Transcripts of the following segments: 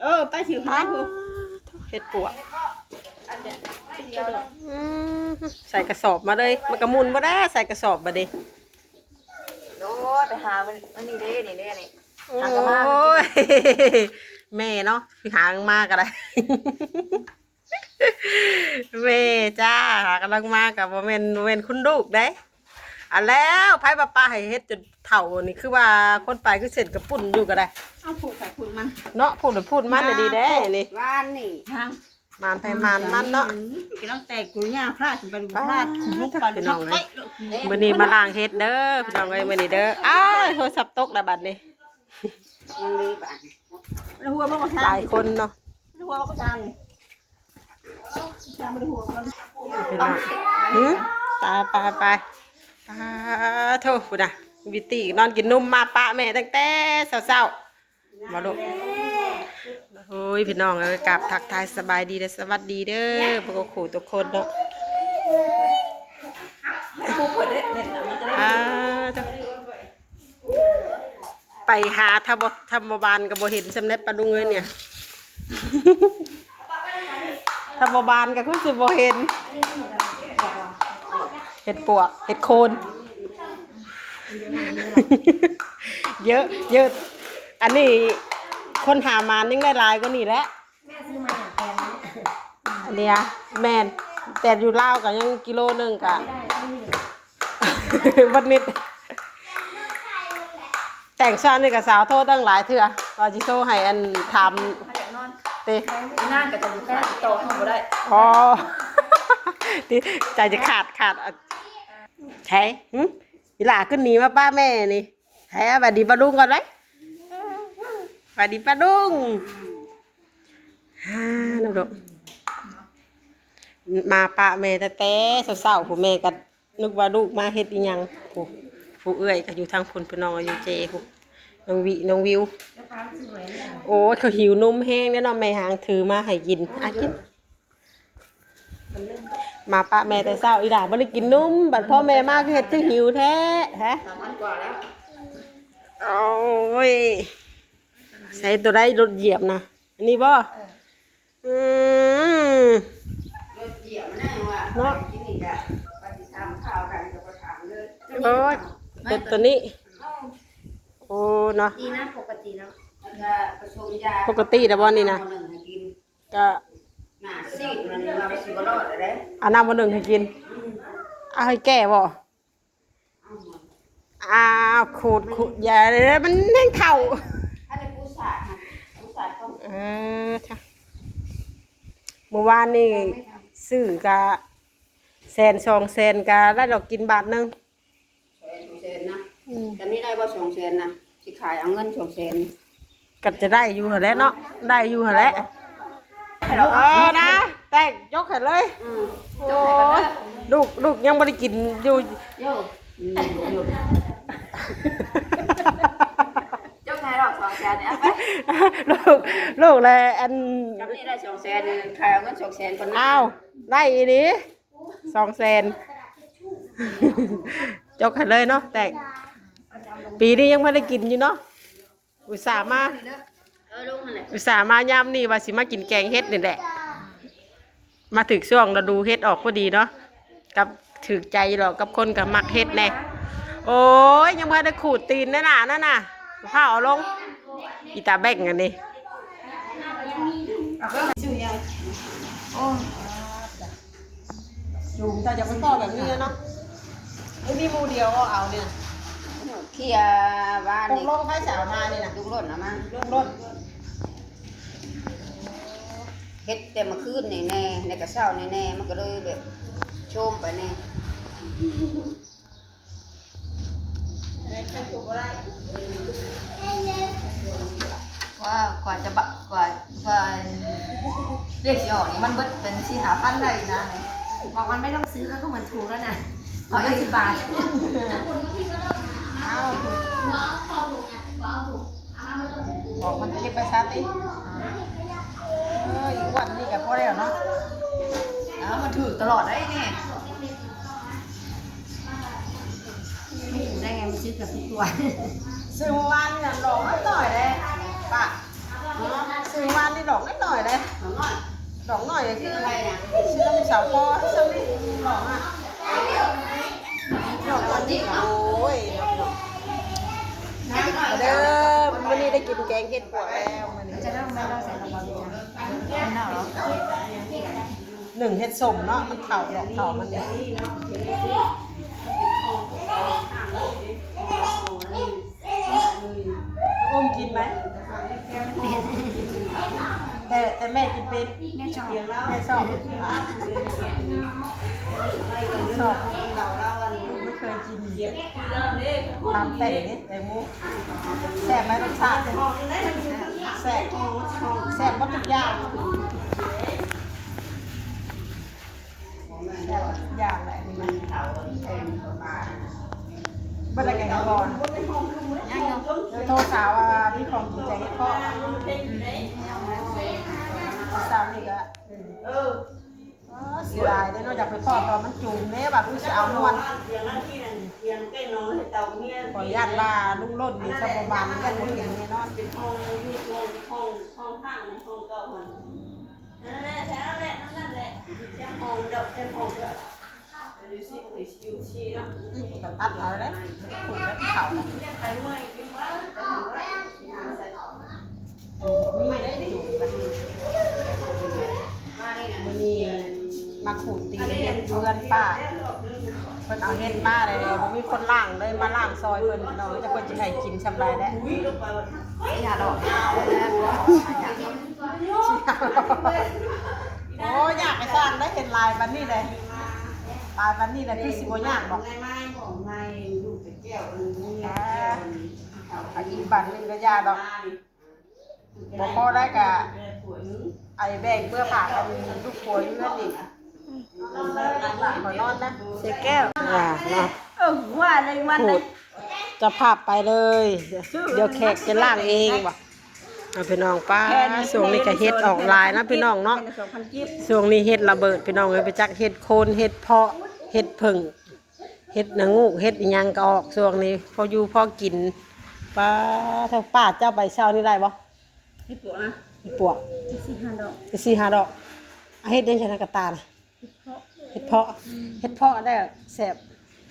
ເອີ ໄປຊື່ໃຫ້ຜູ້ ເຮັດປວກ ອືມ ໃສ່ກະສອບມາເລີຍ ມັນກະໝຸ່ນບໍ່ໄດ້ ໃສ່ກະສອບບາດນີ້ ໂອ້ຍ ໄປຫາມັນ ມັນນີ້ເດ້ ນີ້ເດ້ ນີ້ ໂອ້ຍ ຫາກະມາ ແມ່ເນາະ ຊິຫາມາກະໄດ້ ແມ່ຈ້າ ຫາກຳລັງມາກະບໍ່ແມ່ນ ບໍ່ແມ່ນຄຸນລູກເດ້ ອັນແລ້ວ ໃຜວ່າປ້າໃຫ້ເຮັດຈົນເຖົ້ານີ້ ຄືວ່າຄົນໄປຄືເສັ້ນກະປຸ້ນຢູ່ກະໄດ້ ເອົາ ພູດໃສ່ພູດມັນ ເນາະ ພູດໃສ່ພູດມັນ ອ່າ ດີແດ່ນີ້ ວານນີ້ ທາງ ໝານໃຜໝານມັນເນາະ ອືມ ກຳລັງແຕກໂຕຍາພາດໄປ ພາດ ພີ່ນ້ອງເອີຍ ມື້ນີ້ມາລ້າງເຫັດເດີ ພີ່ນ້ອງເອີຍ ມື້ນີ້ເດີ ອ້າຍ ໂທລະສັບຕົກແລ້ວບາດນີ້ ຍັງດີບາດນີ້ ແລ້ວຫົວບໍ່ກະຊາ ຫຼາຍຄົນເນາະ ຫົວບໍ່ກະຊາ ພີ່ນ້ອງ ຫື ຕາຍ ໄປ ໄປ ປາໂທ ພຸ້ນນະ ບິວຕີ້ນອນກິນນົມ ມາປະແມ່ຕັ້ງແຕ່ເຊົ້າໆ ບໍ່ລູກ ໂອ້ຍ ພີ່ນ້ອງເອີຍ ກາບທັກທາຍສະບາຍດີ ແລະ ສະຫວັດດີເດີ ພວກຄູ່ທຸກຄົນເນາະ ອ່າ ໄປຫາຖ້າບໍ່ ຖ້າບໍ່ບານກະບໍ່ເຫັນຊ່ຳໃດ ປ້າລຸງເອີຍ ເນ່ຍ ຖ້າບໍ່ບານກະຄືຊິບໍ່ເຫັນ ເຫັດປວກ ເຫັດໂຄນ ເຢີະ ເຢີະ ອັນນີ້ຄົນຫາໝານຍັງໄດ້ຫຼາຍກວ່ານີ້ແຫຼະ ອັນນີ້ອະ ແມ່ນ ແຕ່ຢູ່ລາວກະຍັງກິໂລໜຶ່ງກະ ບັດມິດ ແຕ່ງຊານນີ້ກະສາວໂທຕັ້ງຫຼາຍເທື່ອ ວ່າຊິໂທໃຫ້ອັນຖາມ ເຕ ນານກະຈະຢູ່ແຄ່ຕິດຕໍ່ເຮົາບໍ່ໄດ້ ອໍ ຕິ ໃຈຈະຂາດ ຂາດ ໃສ ຫຶ ອີຫຼ້າຂຶ້ນໜີມາປະແມ່ນີ້ ໃສ ຫວັດດີປ້າລຸງກ່ອນໄດ໋ ຫວັດດີປ້າລຸງ ຫາ ມາປະແມ່ແຕ່ເຊົ້າໆ ຜູ້ແມ່ກະ ນຶກວ່າລູກມາເຮັດອີ່ຫຍັງ ຜູ້ ຜູ້ເອື້ອຍກະຢູ່ທາງພຸ້ນ ພີ່ນ້ອງ ຢູ່ເຈພຸ້ນ ນ້ອງວິ ນ້ອງວິວ ໂອ້ຍ ເຂົາຫິວນົມແຮງເດ້ເນາະ ແມ່ຫາງຖືມາໃຫ້ກິນ ອາ ກິນ ມາປະແມ່ແຕ່ເຊົ້າ ອີ່ຫຼ້າບໍ່ໄດ້ກິນນົມ ບັດພໍແມ່ມາຄືເຮັດຄືຫິວແທ້ ຮະ ໂອ້ຍ ໃສ່ໂຕໃດລົດຢຽບນະ ອັນນີ້ບໍ່? ເອີ ອືມ ລົດຢຽບມັນນະວ່າ ເນາະ ກິນນີ້ກະວ່າຊິຖາມຂ່າວກັນກະບໍ່ຖາມເລີຍ ໂອ້ຍ ໂຕ ໂຕນີ້ ເອົ້າ ໂອ້ ເນາະ ດີນະ ປົກກະຕິເນາະ ແລ້ວກະປະສົມຢາ ປົກກະຕິແລ້ວບໍ່ນີ້ນະ ກະ ໜ້າຊີດມັນວ່າມັນຊິບໍ່ລອດແລ້ວເດ້ ອາ ນ້ຳບໍ່ໜຶ້ງໃຫ້ກິນ ອືມ ເອົາໃຫ້ແກ້ບໍ່? ອ້າວ ຂູດ ຂູດ ຢ່າເລີຍ ມັນແຮງເຖົ້າ ອັນນີ້ປູສາດນະ ປູສາດເຂົາ ເອີ ທະ ມື້ວານນີ້ຊື້ກະແສນສອງແສນກະໄດ້ດອກກິນບາດໜຶ່ງ ສອງແສນນະ ອືມ ກະນີ້ໄດ້ບໍ່ ສອງແສນນະ ຊິຂາຍເອົາເງິນສອງແສນ ກະຈະໄດ້ຢູ່ຫັ້ນແຫຼະເນາະ ໄດ້ຢູ່ຫັ້ນແຫຼະ ເອີ ນະ ແຕກ ຍົກໃຫ້ເລີຍ ອືມ ໂອ້ຍ ລູກ ລູກຍັງບໍ່ໄດ້ກິນຢູ່ ໂຍ ອືມ ຍົກໃຫ້ດອກສອງແສນນີ້ ເອົາໄປ ລູກ ລູກແລະ ອັນ ກັບນີ້ໄດ້ສອງແສນ ຂາຍເອົາເງິນສອງແສນກ່ອນນະ ອ້າວ ໄດ້ອີ່ຫຼີ ສອງແສນ ຈົກໃຫ້ເລີຍເນາະ ແຕກ ປີນີ້ຍັງບໍ່ໄດ້ກິນຢູ່ເນາະ ອຸດສ່າມາ ເອີ ລົງຫັ້ນແຫຼະ ອຸດສ່າມາຍາມນີ້ວ່າຊິມາກິນແກງເຫັດນີ້ແຫຼະ ມາຖືກຊ່ວງລະດູເຫັດອອກພໍດີເນາະ ກັບຖືກໃຈຢູ່ດອກ ກັບຄົນກະມັກເຫັດແດ່ ໂອ້ຍ ຍັງບໍ່ໄດ້ຂູດຕີນແນ່ນະ ນັ້ນນະ ພາເອົາລົງ ອີຕາແບ່ງອັນນີ້ ໂອ້ຍ ຈູງ ເຈົ້າຢ່າໄປພໍ້ແບບນີ້ເນາະ ບໍ່ມີໝູ່ດຽວເອົານີ້ ເຄຍວ່ານີ້ ຕົກລົງໃຜຊິເອົາມານີ້ນະ ລຸງລົ້ນເອົາມາ ລຸງລົ້ນ ເຮັດແຕ່ມື້ຄືນນີ້ແນ່ ແລ້ວກະເຊົ້ານີ້ແນ່ ມັນກະເລີຍແບບໂຊມໄປແນ່. ວ່າ ກວ່າຈະບະ ກວ່າ ກວ່າເລກຊິອອກນີ້ ມັນເບິດເປັນສີ່ຫ້າພັນໄດ້ນະ บอกมันไม่ต้องซื้อก็เหมือนถูกแล้วนะ ขอยี่สิบบาท ເອົາ ບອກມັນເກັບໄປຊະຕິ ເອີ ອີກງວດນີ້ກະພໍແລ້ວເນາະ ເອົາ ມັນຖືກຕະຫຼອດໄດ໋ນີ້. ไม่ถูกได้ไง มันซื้อเกือบทุกตัว ຊື້ມື້ວານນີ້ນະ ຫຼອກນ້ອຍເດ້ ປ້າ ເນາະ ຊື້ມື້ວານ ນີ້ດອກນ້ອຍໆເດ້ ດອກນ້ອຍກໍຄືຊິລຳສາວພໍສ່ຳນີ້ດອກອະ ດອກອັນນີ້ ໂອ້ຍ ມາເດີ ມື້ນີ້ໄດ້ກິນແກງເຫັດປວກແລ້ວ ມື້ນີ້ ໜຶ້ງເຫັດສົ້ມເນາະ ມັນເຂົ້າ ດອກເຂົ້າມັນນີ້ ອຸ້ມກິນໄໝ? ແຕ່ ແຕ່ແມ່ກິນເປັນ ແມ່ຊອບ ແມ່ຊອບ ຊອບ ລູກບໍ່ເຄີຍກິນ ຕຳແຕ່ງເດ້ ແຕງໂມ ແຊບໄໝ ລົດຊາດ ແຊບ ແຊບໝົດທຸກຢ່າງ. ແລ້ວຢ່າງແຫຼະນີ້ນະ ເບິດລະແກງກ່ອນ ຍັງຢູ່ ໂທສາວວ່າມີຂອງກິນແຈກເຫັດເພາະ ສາວນີ້ກະ ເອີ ເສຍດາຍເດ້ເນາະ ຢາກໄປພໍ້ຕອນມັນຈູມເດ້ ວ່າຄືຊິເອົາມ່ວນ ຂໍຢ້ານວ່າລຸງລົ້ນນີ້ຊະບໍ່ບານ ຢ້ານບໍ່ເຫັນແນ່ນອນ. ຕັດເອົາເດ້ ຂູດແລ້ວເຂົາ ມື້ນີ້ມາຂູດຕີນເຫັດເຮືອນປ້າ ເພິ່ນເອົາເຫັດມາແລ້ວ ບໍ່ມີຄົນລ້າງເລີຍ ມາລ້າງຊ່ອຍເພິ່ນເນາະ ຈັກເພິ່ນຊິໃຫ້ກິນຊ່ຳໃດແຫຼະ. ໂອ້ ຢາກໃຫ້ສ້າງໄດ້ເຫັນຫຼາຍປານນີ້ເດ້ ຫຼາຍປານນີ້ແຫຼະ ຄືຊິບໍ່ຍາກດອກ ອາ ອີກບັ້ນໜຶ່ງກໍຢ່າດອກ ບໍ່ພໍໄດ້ກະ ໄອ້ແບ່ງເມືອຝາກອັນລູກຜົວຢູ່ເຮືອນນີ້ ຂ້ອຍນອນນະ ເສຍແກ້ວ ວ່າເນາະ ເອີ ວ່າແລ້ວວັນ ຂູດ ເຈົ້າພາບໄປເລີຍ ດຽວແຂກຈະລ້າງເອງບໍ່. ເອົາ ພີ່ນ້ອງ ປ້າ ຊ່ວງນີ້ກະເຫັດອອກຫຼາຍນະພີ່ນ້ອງເນາະ ຊ່ວງນີ້ເຫັດລະເບີດພີ່ນ້ອງເອີຍ ໄປຈັກເຫັດໂຄນ ເຫັດເຜາະ ເຫັດເຜິ້ງ ເຫັດນາງູກ ເຫັດອີ່ຫຍັງກະອອກຊ່ວງນີ້ ພໍຢູ່ພໍກິນ. ປ້າ ທາງປ້າເຈົ້າໄປເຊົ້ານີ້ໄດ້ບໍ່? ເຫັດປວກນະ ເຫັດປວກ ສີ່ຫ້າດອກ ສີ່ຫ້າດອກ ອາ ເຫັດຫຍັງຊັ້ນນະ ກະຕ່ານະ? ເຫັດເຜາະ ເຫັດເຜາະ ເຫັດເຜາະໄດ້ແຊບ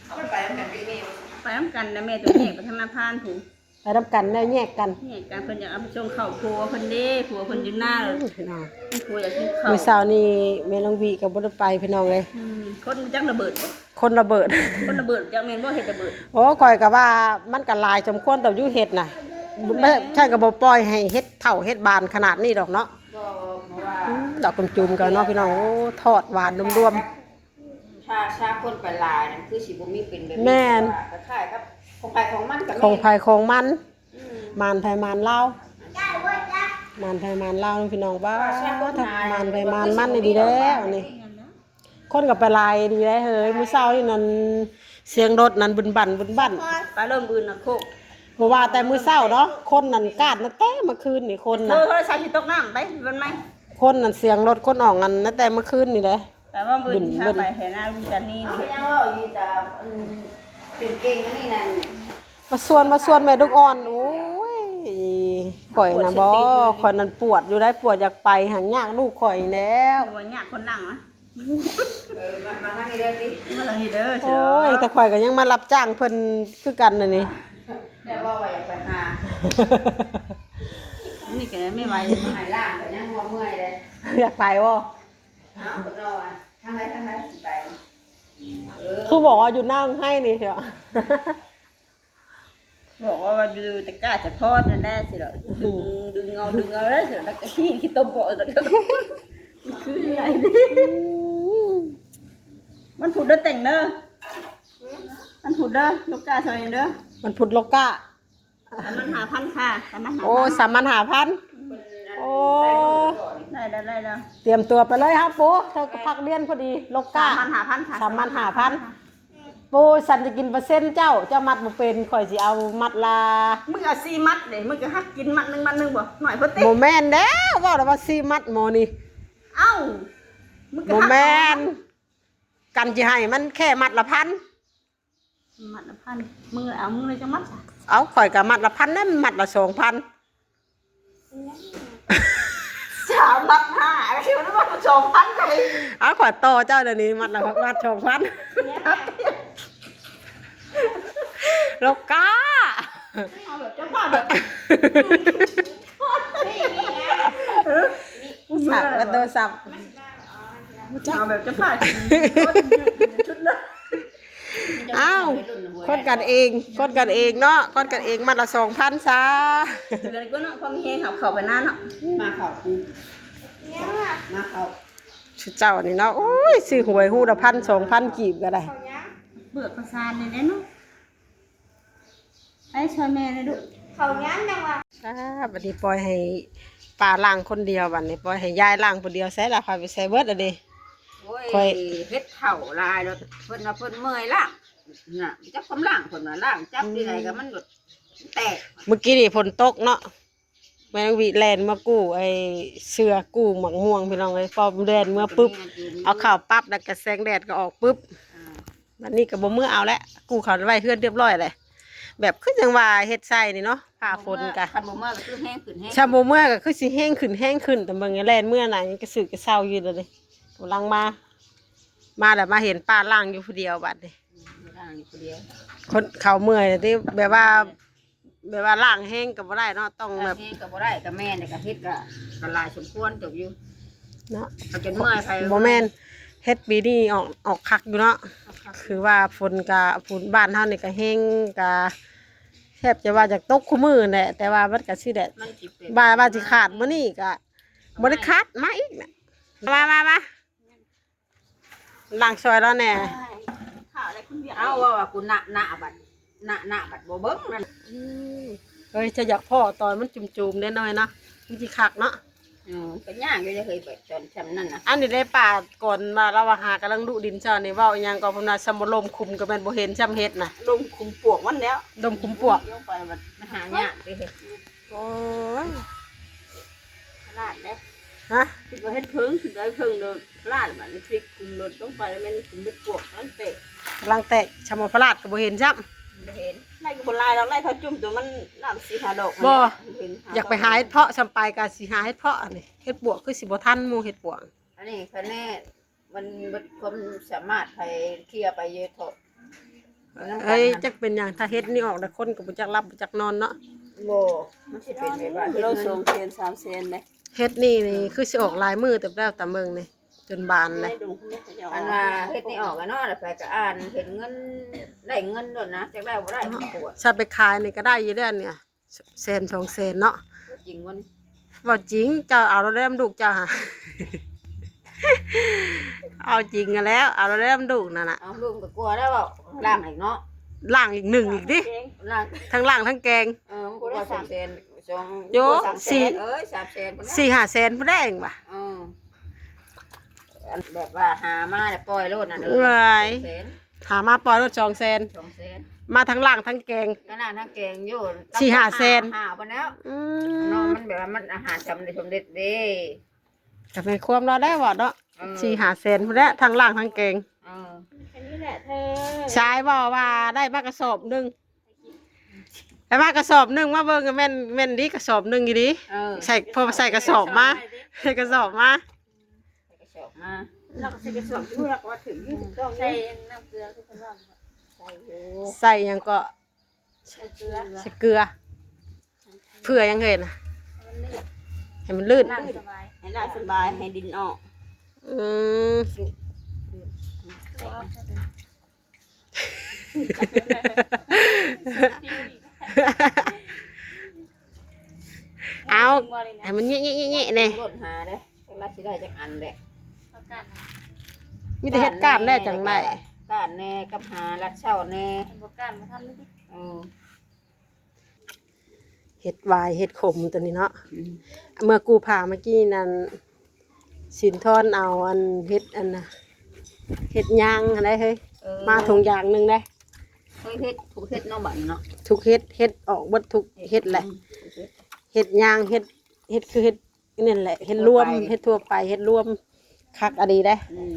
ເອົາໄປນຳກັນຕິແມ່ ໄປນຳກັນນະແມ່ ຕ້ອງແຍກໄປທາງນາພານພຸ້ນ ໄປນຳກັນແລ້ວແຍກກັນ ແຍກກັນ ເພິ່ນຢາກເອົາໄປສົ່ງເຂົ້າຜົວເພິ່ນເດ້ ຜົວເພິ່ນຢູ່ນາ ອືມ ພີ່ນ້ອງ ຜົວຢາກກິນເຂົ້າ ມື້ເຊົ້ານີ້ແມ່ນ້ອງວິກໍບໍ່ໄດ້ໄປພີ່ນ້ອງເອີຍ ອືມ ຄົນຈັກລະເບີດບໍ່? ຄົນລະເບີດ ຄົນລະເບີດ ຈັກແມ່ນບໍ່ເຮັດລະເບີດ ໂອ້ ຂ້ອຍກໍວ່າມັນກໍຫຼາຍສົມຄວນເຕີບຢູ່ເຫັດນະ ແມ່ນ ແມ່ນ ໃຊ່ກໍບໍ່ປ່ອຍໃຫ້ເຫັດເຖົ້າເຫັດບານຂະໜາດນີ້ດອກເນາະ ບໍ່ ເພາະວ່າ ອືມ ດອກຈຸ່ມໆ ກໍເນາະພີ່ນ້ອງ ໂອ້ ທອດຫວານລວມໆ ຖ້າ ຖ້າຄົນໄປຫຼາຍນັ້ນຄືຊິບໍ່ມີເປັນແບບນີ້ ແມ່ນ ເພາະວ່າຄ້າຍໆ ກັບຂອງໃຜຂອງມັນກໍມີ ຂອງໃຜຂອງມັນ ອືມ ໝານໃຜໝານລາວ ໝານໃຜໝານລາວພີ່ນ້ອງ ປ້າ ໝານໃຜໝານມັນອີ່ຫຼີແລ້ວນີ້ ຄົນກໍໄປຫຼາຍດີໄດ໋ເຮີ້ຍ ມື້ເຊົ້ານີ້ນັ້ນ ສຽງລົດນັ້ນບຶນບັນບຶນບັນ ໄປເລີ່ມບຶນນະໂຄກ ບໍ່ວ່າແຕ່ມື້ເຊົ້າເນາະ ຄົນນັ້ນກາດຕັ້ງແຕ່ເມື່ອຄືນນີ້ ຄົນນະ ເອີ ເຮີ້ຍ ໃສ່ຊິຕົກນ້ຳໄປ ມັນໄໝ ຄົນນັ້ນ ສຽງລົດຄົນອອກນັ້ນ ຕັ້ງແຕ່ເມື່ອຄືນນີ້ເດ້ ແຕ່ວ່າບຶນ ບຶນ ຖ້າໄປແຖວນາວິການີນີ້ ເຮົາຍັງເວົ້າຢູ່ແຕ່ ອືມ ເປັນເກັ່ງອັນນີ້ນັ້ນ ມາຊວນ ມາຊວນແມ່ລູກອ່ອນ ໂອ້ຍ ຂ້ອຍນະບໍ ຂ້ອຍນັ້ນປວດຢູ່ໄດ໋ ປວດຢາກໄປ ຫາກຍາກລູກຂ້ອຍນີ້ແຫຼ້ວ ບໍ່ຍາກຄົນນັ່ງນະ ເອີ ມາ ມາທາງນີ້ເດີຕິ ມາທາງນີ້ເດີ ໂອ້ຍ ແຕ່ຂ້ອຍກໍຍັງມາຮັບຈ້າງເພິ່ນຄືກັນນະນີ້ ແຕ່ວ່າວ່າຢາກໄປຫາ ນີ້ກໍແມ່ໄວ ໃຫ້ລ້າງກໍຍັງບໍ່ເມື່ອຍເດ້ ຢາກໄປບໍ່? ເອົ້າ ເພິ່ນເວົ້າວ່າທາງໃດ ທາງໃດຊິໄປ ຄືບອກວ່າຢູ່ນາໄຮ່ນີ້ເຖາະ ບອກວ່າຢູ່ແຕ່ກ້າສະພອນນັ້ນແຫຼະ ຊິດອກ ດຶງ ດຶງເອົາ ດຶງເອົາເລີຍ ຊິດອກ ຂີ້ ຂີ້ຕົມເບາະ ຄືໄດ້ ວັນພຸດເດີແຕ່ງເດີ ວັນພຸດເດີ ໂລກາຊ່ອຍເດີ ວັນພຸດໂລກາ ສາມພັນຫ້າພັນຄ່າ ສາມພັນຫ້າພັນ ໂອ້ ສາມພັນຫ້າພັນ ໂອ້ ໄດ້ແລ້ວ ໄດ້ແລ້ວ ຕຽມຕົວໄປເລີຍເຮົາປູ ເຮົາກໍພັກຮຽນພໍດີ ໂລກາ ສາມພັນຫ້າພັນຄ່າ ສາມພັນຫ້າພັນ ໂອ້ ສັນຈະກິນເປີເຊັນເຈົ້າ ເຈົ້າມັດບໍ່ເປັນ ຂ້ອຍຊິເອົາມັດລະ ມຶງເອົາສີ່ມັດເດ້ ມຶງກໍຫັກກິນມັດໜຶ່ງ ມັດໜຶ່ງບໍ່ ໜ້ອຍໂພດຕິ ບໍ່ແມ່ນແລ້ວ ເວົ້າແລ້ວວ່າສີ່ມັດໝໍນີ້ ເອົ້າ ມຶງກໍຫັກ ບໍ່ແມ່ນ ກັນຊິໃຫ້ມັນແຄ່ມັດລະພັນ ມັດລະພັນ ມຶງເອົາ ມຶງໄດ້ຈັກມັດຊະ ເອົາ ຂ້ອຍກໍມັດລະພັນນັ້ນ ມັດລະສອງພັນ ເປັນຫຍັງ? ສອງພັນໄປ ເອົາ ຂ້ອຍຕໍ່ເຈົ້າດຽວນີ້ ມັດລະມັດສອງພັນ ໂລກາ ເອົາແບບເຈົ້າພາບແບບ ສາກກັນໂທລະສັບ ເອົາແບບເຈົ້າພາບ ອ້າວ ຄົນກັນເອງ ຄົນກັນເອງເນາະ ຄົນກັນເອງ ມັດລະສອງພັນຊາ ເດືອນກວ່າເນາະ ພໍມີແຮງເຮົາເຂົ້າໄປນາເນາະ ມາເຂົ້າ ມາເຂົ້າ ຊຸເຈົ້ານີ້ເນາະ ໂອ້ຍ ຊື້ຫວຍຮູ້ລະພັນສອງພັນກີບກໍໄດ້ ເບືອກປະສານນີ້ແຫຼະເນາະ ໄປຊ່ອຍແມ່ແດ່ລູກ ເຂົ້າຍັງຍັງວ່າ ອ່າ ບັດນີ້ປ່ອຍໃຫ້ປ້າລ້າງຄົນດຽວ ບັດນີ້ປ່ອຍໃຫ້ຍາຍລ້າງຜູ້ດຽວ ໃສລະ ໃຜໄປໃສເບິດອັນນີ້ ໂອ້ຍ ຂ້ອຍ ເຮັດເຂົ້າຫຼາຍແລ້ວ ເພິ່ນວ່າເພິ່ນເມື່ອຍລ້າງ ນະ ຈັກຄວາມລ້າງ ເພິ່ນວ່າລ້າງຈັບທີ່ໃດກໍມັນແຕກ ມື້ກີ້ນີ້ຝົນຕົກເນາະ ແມ່ນວິແລ່ນມາກູ້ໄອ້ເສື້ອ ກູ້ໝາກມ່ວງ ພີ່ນ້ອງເອີຍ ພໍແລ່ນເມືອປຶບ ເອົາເຂົ້າປັບ ແລ້ວກະແສງແດດກໍອອກປຶບ ອ່າ ບັດນີ້ກໍບໍ່ເມືອເອົາແຫຼະ ກູ້ເຂົ້າໄວ້ເຮືອນຮຽບຮ້ອຍແຫຼະ ແບບຄືຈັ່ງວ່າເຮັດໃສ່ນີ້ເນາະ ຟ້າຝົນກະ ຄັນບໍ່ເມືອກໍຄືແຮງຂຶ້ນແຮງ ຄັນບໍ່ເມືອກໍຄືຊິແຮງຂຶ້ນແຮງຂຶ້ນ ແຕ່ເບິ່ງແລ່ນເມືອນະ ຍັງກະສືກະເຊົາຢູ່ເດ ກຳລັງມາ ມາແລ້ວມາເຫັນປ້າລ້າງຢູ່ຜູ້ດຽວບັດນີ້ ອືມ ລ້າງຢູ່ຜູ້ດຽວ ຄົນເຂົາເມື່ອຍຕິ ແບບວ່າ ແບບວ່າລ້າງແຮງກໍບໍ່ໄດ້ເນາະ ຕ້ອງແບບ ລ້າງແຮງກໍບໍ່ໄດ້ ກໍແມ່ນ ແຕ່ກໍເຮັດກໍ ກໍຫຼາຍສົມຄວນເຕີບຢູ່ເນາະ ເຂົາຈົນເມື່ອຍໄປ ບໍ່ແມ່ນ ເຮັດປີນີ້ອອກ ອອກຄັກຢູ່ເນາະ ອອກຄັກ ຄືວ່າຝົນກະ ຝົນບ້ານເຮົານີ້ກະແຮງ ກະແທບຈະວ່າຢາກຕົກຄູ່ມື້ແຫຼະ ແຕ່ວ່າມັນກະຊິແດດ ມັນຊິເປັນ ວ່າ ວ່າຊິຂາດມື້ນີ້ກະບໍ່ໄດ້ຂາດ ມາອີກນະ ມາ ມາ ມາ ລ້າງຊ່ອຍລາວແດ່ ເອົາ ເວົ້າວ່າກູນະນະບັດ ນະນະບັດບໍ່ເບິ່ງນັ້ນ ອືມ ເຮີຍ ຈະຢາກພໍ້ຕອນມັນຈູມໆເດ້ນ້ອຍນະ ມັນຊິຄັກເນາະ ເອີ ມັນກໍຍາກຢູ່ເດ້ເຮີຍ ແບບຕອນຊ່ຳນັ້ນນະ ອັນນີ້ເດ້ ປາກ່ອນວ່າລາວວ່າຫາກຳລັງດຸດິນເຈົ້ານີ້ ເວົ້າອີ່ຫຍັງກໍເພິ່ນວ່າຊ່ຳບໍ່ລົມຄຸມກໍແມ່ນບໍ່ເຫັນຊ່ຳເຫັດນະ ລົມຄຸມປວກມັນແລ້ວ ລົມຄຸມປວກ ລົງໄປບັດມັນຫາຍາກເດ້ ໂອ້ຍ ພະລາດເດ້ ຮະ ຄິດວ່າເຮັດເຜິ້ງ ຄິດວ່າເຜິ້ງໂດນພະລາດ ບາດນີ້ພລິກກຸມໂດດລົງໄປ ແມ່ນກຸມເຮັດປວກ ມັນແຕກ ກຳລັງແຕກ ຊຳວ່າພະລາດກໍບໍ່ເຫັນຊ້ຳ ບໍ່ເຫັນ ໄດ້ກໍບໍ່ຫຼາຍດອກ ໄດ້ເທົ່າຈຸ້ມໂຕມັນນ້ຳສີ່ຫ້າດອກ ບໍ່ ບໍ່ເຫັນ ຢາກໄປຫາເຫັດເຜາະ ຊຳໄປກໍຊິຫາເຫັດເຜາະ ອັນນີ້ເຫັດປວກຄືຊິບໍ່ທັນໝູ່ເຫັດປວກ ອັນນີ້ຄະແນນ ມັນເບິດຄວາມສາມາດ ໃຜເຄຍໄປເຍາະເທາະ ເອີຍ ຈັກເປັນຫຍັງ ຖ້າເຫັດນີ້ອອກແລ້ວ ຄົນກໍບໍ່ຈັກຫຼັບບໍ່ຈັກນອນເນາະ ບໍ່ ມັນຊິເປັນແບບວ່າເຫັດ ໂລສອງແສນ ສາມແສນເດ້ ເຫັດນີ້ນີ້ຄືຊິອອກຫຼາຍມື້ເຕີບແລ້ວ ຕາເບິ່ງນີ້ຈົນບານແລ້ວ ອັນວ່າເຫັດນີ້ອອກແລ້ວເນາະ ແລ້ວໃຜກໍອ່ານເຫັນເງິນ ໄດ້ເງິນໂລດນະ ຈັກໄດ້ບໍ່ໄດ້ ເນາະ ປວດ ຖ້າໄປຂາຍນີ້ກໍໄດ້ຢູ່ແລ້ວນີ້ ແສນສອງແສນເນາະ ຈິງມັນ ເວົ້າຈິງ ເຈົ້າເອົາແລ້ວນຳລູກເຈົ້າຫາ ເອົາຈິງຫັ້ນແລ້ວ ເອົາແລ້ວນຳລູກນັ້ນນະ ເອົາລູກກໍກົວແລ້ວເວົ້າ ລ້າງອີກເນາະ ລ້າງອີກໜຶ່ງອີກຕິ ລ້າງ ທັງລ້າງທັງແກງ ເອີ ມັນກໍບໍ່ສອງແສນ ສອງ ໂຍ ສາມແສນ ສີ່ ເອີຍ ສາມແສນພຸ້ນແຫຼະ ສີ່ຫ້າແສນພຸ້ນແຫຼະ ເອງວ່າ ເອີ ອັນແບບວ່າຫາມາແລ້ວປ່ອຍໂລດນະ ເອີ ເອີຍ ສອງແສນ ຫາມາປ່ອຍໂລດສອງແສນ ສອງແສນ ມາທັງລ້າງທັງແກງ ທັງລ້າງທັງແກງຢູ່ ສີ່ຫ້າແສນ ຫາ ຫາບໍ່ແລ້ວ ອືມ ເນາະ ມັນແບບວ່າມັນອາຫານສຳເລັດ ສຳເລັດເດ້ ກໍແມ່ນຄວາມລາວແລ້ວເນາະ ເອີ ສີ່ຫ້າແສນພຸ້ນແຫຼະ ທັງລ້າງທັງແກງ ເອີ ແຄ່ນີ້ແຫຼະເທີ ຊາຍເວົ້າວ່າໄດ້ມາກະສອບໜຶ່ງ ໄດ້ມາກະສອບໜຶ່ງ ມາເບິ່ງ ແມ່ນ ແມ່ນດີ ກະສອບໜຶ່ງອີ່ຫຼີ ເອີ ໃສ່ ພໍໃສ່ກະສອບມາ ໃສ່ກະສອບມາ ໃສ່ກະສອບມາ ລາວກໍໃສ່ກະສອບຢູ່ ລາວກໍວ່າຖືກຢູ່ ຖືກຕ້ອງຢູ່ ໃສ່ນ້ຳເກືອຄືເພິ່ນວ່າ ໃສ່ຢູ່ ໃສ່ຫຍັງເກາະ ໃສ່ເກືອ ໃສ່ເກືອ ເພື່ອຫຍັງເອີຍນະ ໃຫ້ມັນລື່ນ ໃຫ້ມັນລື່ນ ໃຫ້ລ້າງສະບາຍ ໃຫ້ດິນອອກ ອືມ ເອົາ ໃຫ້ມັນແຍະໆໆແດ່ ລົດຫາເດ້ ຈັກລະຊິໄດ້ຈັກອັນແຫຼະ ມີແຕ່ເຮັດກ້ານແດ່ຈັ່ງໄດ້ ກ້ານແດ່ກັບຫາລັດເຊົ້າແດ່ ບໍ່ກ້ານບໍ່ທັນເລີຍ ເອີ ເຮັດຫວາຍເຮັດຂົມຕົວນີ້ເນາະ ອືມ ເມື່ອກູ້ຜ້າເມື່ອກີ້ນັ້ນ ສິນທອນເອົາອັນເຫັດອັນນະ ເຫັດຍາງຫັ້ນໄດ໋ເຮີ້ຍ ເອີ ມາຖົງຢາງໜຶ່ງໄດ໋ ເຮີ້ຍ ເຫັດ ທຸກເຫັດເນາະ ບັດນີ້ເນາະ ທຸກເຫັດ ເຫັດອອກເບິດທຸກເຫັດແຫຼະ ອືມ ເຫັດຍາງ ເຫັດ ເຫັດຄືເຫັດ ນັ້ນແຫຼະ ເຫັດລວມ ທົ່ວໄປ ເຫັດທົ່ວໄປ ເຫັດລວມ ຄັກອີ່ຫຼີເດ້ ອືມ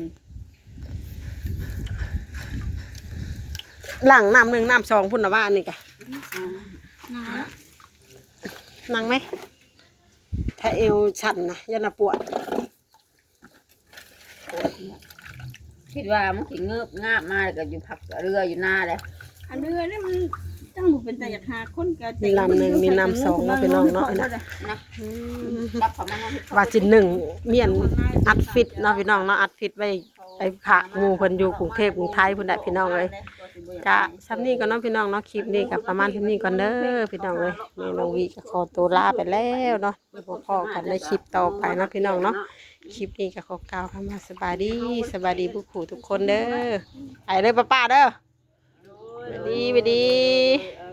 ລ້າງນ້ຳໜຶ່ງນ້ຳສອງພຸ້ນນະວ່າອັນນີ້ກະ ອືມ ນັ່ງໄໝ໋ ຖ້າເອວສັ່ນນະ ຢ້ານວ່າປວດ ຄິດວ່າມັນຊິເງີບງາບມາ ແລ້ວກໍຢູ່ພັກເຮືອຢູ່ນາແຫຼະ. ອັນເຮືອນີ້ມັນ ຈັ່ງບໍ່ເປັນຕາຢາກຫາຄົນກໍ ມີນ້ຳໜຶ່ງມີນ້ຳສອງເນາະ ພີ່ນ້ອງເນາະ ນະ. ວ່າຊິໜຶ້ງ ມີອັນອັດຟິດເນາະ ພີ່ນ້ອງເນາະ ອັດຟິດໄວ້ໄປຝາກໝູ່ເພິ່ນຢູ່ກຸງເທບກຸງໄທພຸ້ນແຫຼະ ພີ່ນ້ອງເອີຍ. ກະສ່ຳນີ້ກ່ອນເນາະ ພີ່ນ້ອງເນາະ ຄລິບນີ້ກໍປະມານສ່ຳນີ້ກ່ອນເດີ ພີ່ນ້ອງເອີຍ. ແມ່ນ້ອງວິກໍຂໍຕົວລາໄປແລ້ວເນາະ ພົບພໍ້ກັນໃນຄລິບຕໍ່ໄປເນາະ ພີ່ນ້ອງເນາະ. ຄລິບນີ້ກໍຂໍກ່າວຄຳວ່າສະບາຍດີ ສະບາຍດີທຸກຜູ້ທຸກຄົນເດີ. ໄປເດີປ້າໆເດີ ສະບາຍດີ ສະບາຍດີ.